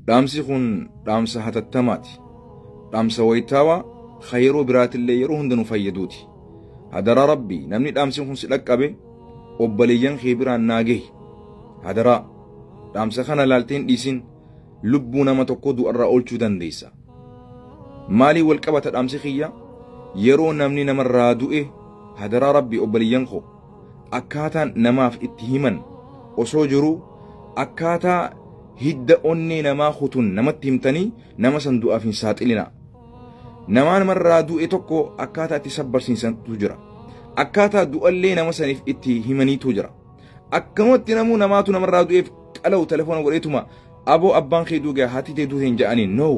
Dhaamsi kun dhaamsa hatattamaati. Dhaamsa wayitaawaa yeroo biraatillee yeroo hunda nu fayyaduuti. Hadaraa Rabbii, namni dhaamsi kun si dhaqqabe obboleeyyan kee biraan naa gahi. Hadaraa, dhaamsa kana laaltee hin dhiisin, lubbuu nama tokko du'arraa oolchuu dandeessa. Maalii wal qabata dhaamsi kiyya? Yeroo namni namarraa du'e, hadaraa Rabbii, obboleeyyan koo, akkaataan namaaf itti himan osoo jiruu akkaataa hidda onnee namaa kutun namatti himtanii nama san du'aaf hin saaxilina. Namaa namarraa du'e tokko akkaataa itti sabbarsiisantu jira. Akkaataa du'allee nama saniif itti himaniitu jira. Akkamatti namuu namaatu namarraa du'eef qala'u telefoona godheetuma aboo abbaan kee du'e, haati tee du'e hin ja'aniin, no.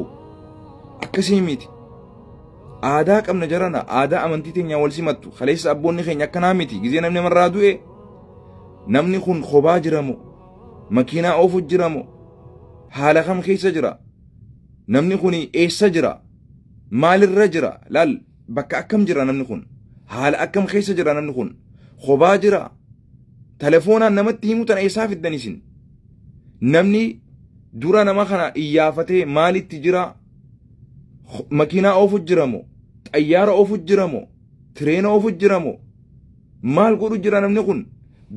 Akkasii miti. Aadaa qabna jarana, aadaa amantii teenyaa wal simattu. Kaleessa abboonni keenya akkanaa miti. Gizee namni namarraa du'e, namni kun kophaa jiramoo, makiinaa oofu jiramoo, haala kam keessa jira, namni kun eessa jira, maalirra jira, laal bakka akkam jira namni kun, haala akkam keessa jira namni kun, kophaa jira. Telefoonaan namatti himuu tana eessaa fiddan isin? Namni dura nama kana iyyaafatee maalitti jira, makiinaa oofu jiramoo, xayyaara oofu jiramoo, tireena oofu jiramoo, maal godhu jira namni kun?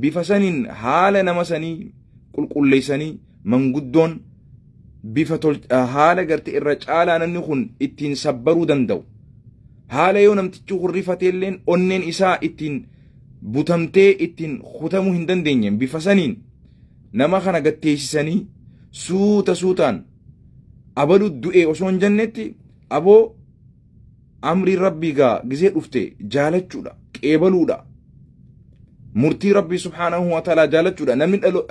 Bifa saniin haala nama sanii qulqulleessanii manguddoon bifa haala gartee irra caalaa namni kun ittiin sabbaruu danda'u. Haala yoo namtichi hurrifatee illeen onneen isaa ittiin butamtee ittiin kutamuu hin dandeenye, bifa saniin nama kana gatteessisanii suuta suutaan abalu du'e osoo hin jennetti, aboo amrii Rabbii gaa gizee dhufte jaalachuudha, qeebaluudha. Murtii Rabbii subhaanahu wa ta'ala jaalachuudha.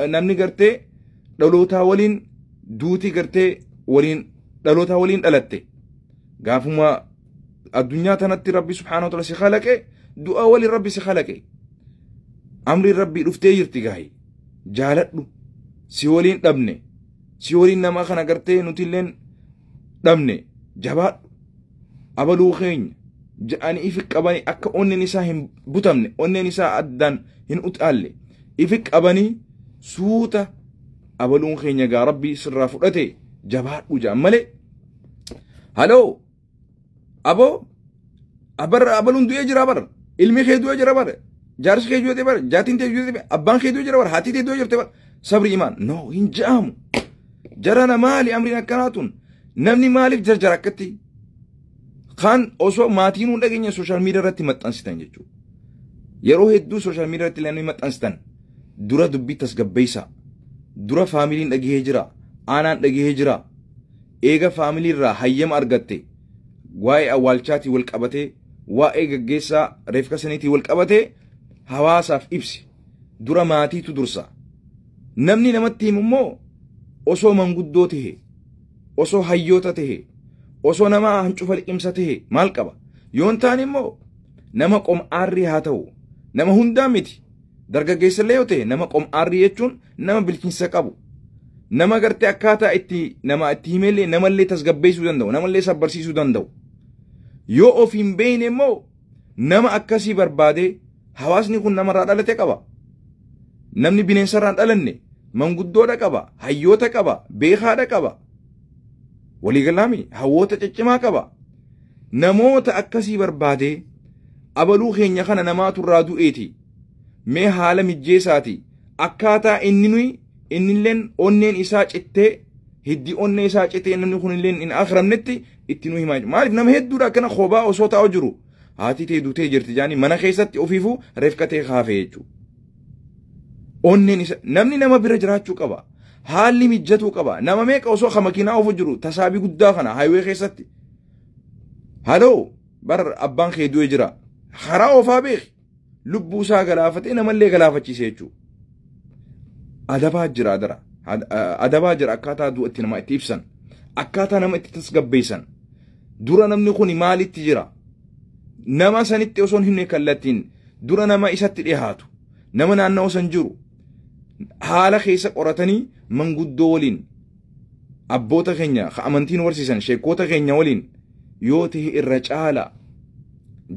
Namni gartee dhalootaa waliin duutii gartee waliin dhalootaa waliin dhalatte. Gaafuma addunyaa tanatti Rabbi subhaanahu wa ta'ala si kalaqe, du'a waliin Rabbi si kalaqe. Amrii Rabbii dhuftee jirti gaayi. Jaaladhu. Si waliin dhabne. Si waliin nama kana gartee nutilleen dhabne. Jabaadhu. Abaluu keenya ja'anii ifi qabanii akka onneen isaa hin butamne, onneen isaa addaan hin utaalle ifi qabanii suuta abaluun keenya gaa Rabbii sirraa fudhate jabaadhu ja'an malee. Haloo, aboo abarra abaluun du'ee jira bara, ilmi kee du'ee jira bara, jaarsi kee du'ee bara, jaatiin tee du'ee bara, abbaan kee du'ee jira bara, haati tee du'ee jirte bara, sabri imaan no hin ja'amu. Jarana maali amriin akkanaa tun? Namni maaliif jarjara akkatti? Kan osoo maatiin hin dhageenye social media irratti maxxansitan jechuudha. Yeroo hedduu social media irratti namni maxxansitan, dura dubbii tasgabbeessaa. Dura faamiliin dhagahee jira. Aanaan dhagahee jira. Eega faamilii irraa hayyama argatte, waa'ee awwaalchaatii wal qabatee, waa'ee gaggeessaa reefka saniitii wal qabatee hawaasaaf ibsi. Dura maatiitu dursa. Namni namatti himu immoo osoo manguddoo tahe, osoo hayyoota tahe, osoo nama hancufa liqimsa tahe maal qaba? Yoon ta'an immoo nama qom'aarrii haa ta'u, nama hundaa miti. Dargaggeessallee yoo ta'e, nama qom'aarrii jechuun nama bilchiinsa qabu. Nama gartee akkaataa itti nama itti himellee namallee tasgabbeessuu danda'u, namallee sabbarsiisuu danda'u. Yoo of hin beekne immoo nama akkasii barbaadee, hawaasni kun namarraa dhalate qaba. Namni bineensarraa hin dhalanne manguddoodha qaba, hayyoota qaba, beekaadha qaba. Waliigalaami hawwoota ciccimaa qaba. Namoota akkasii barbaadee abaluu keenya kana namaatu irraa du'eeti. Mee haala mijjeessaati. Akkaataa inni nuyi innilleen onneen isaa cittee, hiddi onnee isaa cittee namni kunilleen hin akhiramnetti itti nu himaa. Maaliif nama hedduudha akkana kophaa osoo taa'u jiru, haati tee duutee jirti jaanii mana keessatti ofiifuu reefkatee kaafee jechuudha. Onneen isa namni nama bira jiraachuu qaba. Haalli mijatuu qaba. Nama meeqa osoo ka makiinaa oofu jiru tasaabii guddaa kana highway keessatti. Haloo, bar abbaan kee du'ee jira. Karaa oofaa beeki. Lubbuu isaa galaafatee namallee galaafachiise jechuudha. Adabaa jira adara. Adabaa jira akkaataa du'atti nama itti ibsan. Akkaataa nama itti tasgabbeessan. Dura namni kun maalitti jira? Nama sanitti osoo hin himne kallattiin dura nama isatti dhiyaatu. Nama naannoo san jiru. Haala keessa qoratanii manguddoo waliin, abboota keenya ka amantiin barsiisan, sheekota keenya waliin yoo ta'e irra caala.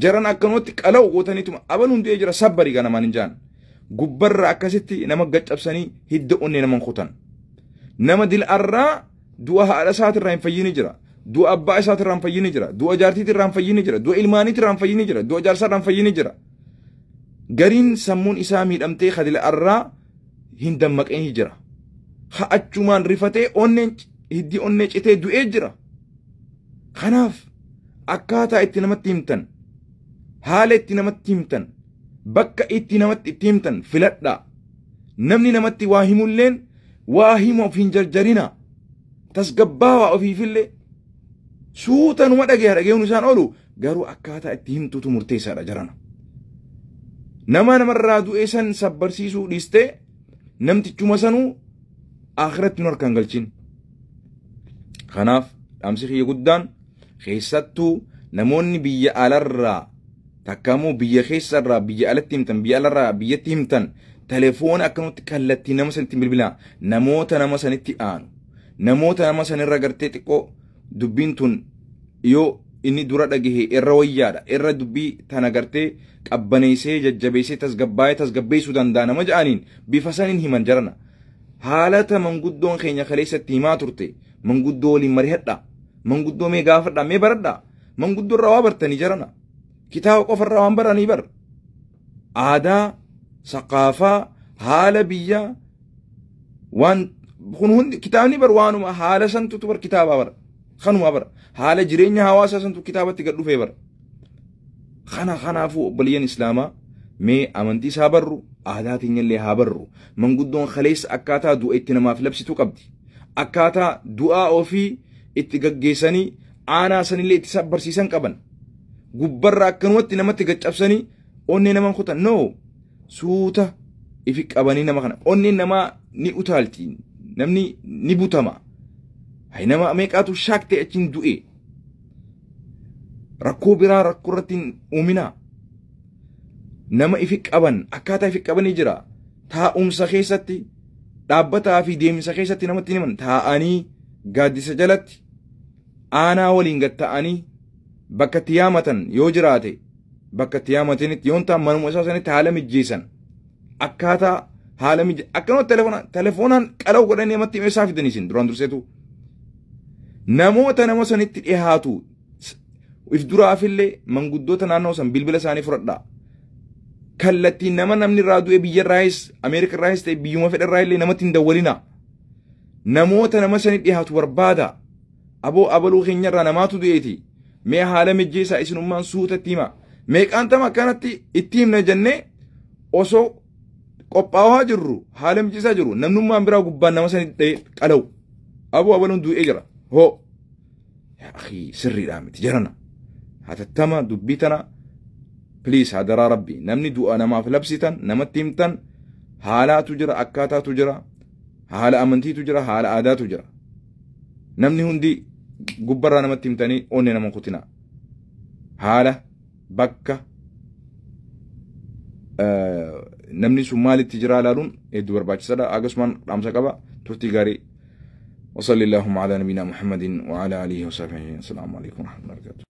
Jaran akkanumatti qala'u gootaniituma abaluun du'ee jira sabbarii ganamaan hin jaan. Gubbarra akkasitti nama gaccabsanii hidda onnee nama kutan. Nama dil'arraa Du'a haadha isaatirraa hin fayyini jira. Du'a abbaa isaatirraa hin fayyini jira. Du'a jaartiitirraa hin fayyini jira. Du'a ilmaaniitirraa hin fayyini jira. Du'a jaarsaarraa hin fayyini jira. Gariin sammuun isaa miidhamtee kadila irraa hin dammaqin jira. Achumaan rifatee onneen hiddi onnee citee du'ee jira. Kanaaf akkaataa itti namatti himtan, haala itti namatti himtan, bakka itti namatti itti himtan filadhaa. Namni namatti waa himulleen waa himu of hin jarjarina. Tasgabbaawaa ofiifillee suuta numa dhagee dhageenyu isaan oolu garuu akkaataa itti himtutu murteessaadha jarana. Nama namarraa du'ee san sabbarsiisuu dhiistee namtichuma sanuu akhiratti nu harkaan galchin. Kanaaf dhaamsi kiyya guddaan keessattuu namoonni biyya alarraa takkaammoo biyya keessarraa biyya alatti himtan biyya alarraa biyyatti himtan telefoona akkanumatti kallattii nama sanitti bilbilaa namoota nama sanitti aanu namoota nama sanirra gartee xiqqoo dubbiin tun yoo inni dura dhagahe irra wayyaadha irra dubbii tana gartee qabbaneessee jajjabeessee tasgabbaa'ee tasgabbeessuu danda'a nama ja'aniin bifa saniin himan jarana. Haalata manguddoon keenya kaleessatti himaa turte manguddoo waliin mari'adha manguddoo mee gaafadha mee baradha manguddoo irraa waa bartanii jarana kitaaba qofarraa waan baranii bar aadaa saqaafaa haala biyyaa waan kun hundi kitaabni bar waanuma haala santutu bar kitaabaa bar kanuma bar haala jireenya hawaasaa santu kitaabatti gad dhufee bar kana kanaafuu obboleeyyan islaamaa mee amantii isaa barru aadaa teenyallee haa barru manguddoon kaleessa akkaataa du'a itti namaaf labsitu qabdi akkaataa du'aa ofii itti gaggeessanii aanaa sanillee itti barsiisan qaban gubbarra akkanumatti namatti gaccabsanii onnee nama kutan no suuta ifi qabanii nama kana onneen namaa ni utaalti namni ni butama hay nama meeqaatu shaaktee achiin du'e rakkoo biraa rakkoo irratti hin uuminaa nama ifi qaban akkaataa ifi qabanii jira taa'umsa keessatti dhaabbataa fi deemsa keessatti namatti himan taa'anii gaaddisa jalatti aanaa waliin gad ta'anii bakka itti yaamatan yoo jiraate bakka itti yaamatanitti yoon ta'an manuma isaa sanitti haala mijjeessan akkaataa haala mijje akkanumatti telefoonaan qalaw godhanii namatti himee isaa fidanii isin duraan durseetu namoota nama sanitti dhiyaatu if duraafillee manguddoota naannoo san bilbila isaanii fudhadhaa. Kallattiin nama namni irraa du'e biyya irraayis Ameerika irraayis ta'e biyyuma fedha irraa illee namatti hin dawwalina. Namoota nama sanii dhiyaatu barbaada. Aboo abaluu keenya irraa namaatu du'eeti. Mee haala mijjeessaa isinummaan suutatti hima. Meeqaan tama akkanatti itti himna jennee osoo qophaa'aa jirru haala mijjeessaa jiru namnummaan biraa gubbaan nama sanii qalawu. Aboo abaluun du'ee jira. Hoo. Yaa akhii sirriidhaa miti jarana. Hatattama dubbii tana. Please hadaraa rabbi namni du'a namaaf labsitan namatti himtan haalaatu jira akkaataatu jira haala amantiitu jira haala aadaatu jira namni hundi gubbarraa namatti himtanii onnee nama kutina haala bakka namni sun maalitti jira ilaaluun hedduu barbaachisaadha akkasumaan dhaamsa qaba turtii gaarii وصلى اللهم على نبينا محمد وعلى آله وصحبه. السلام عليكم ورحمة الله وبركاته.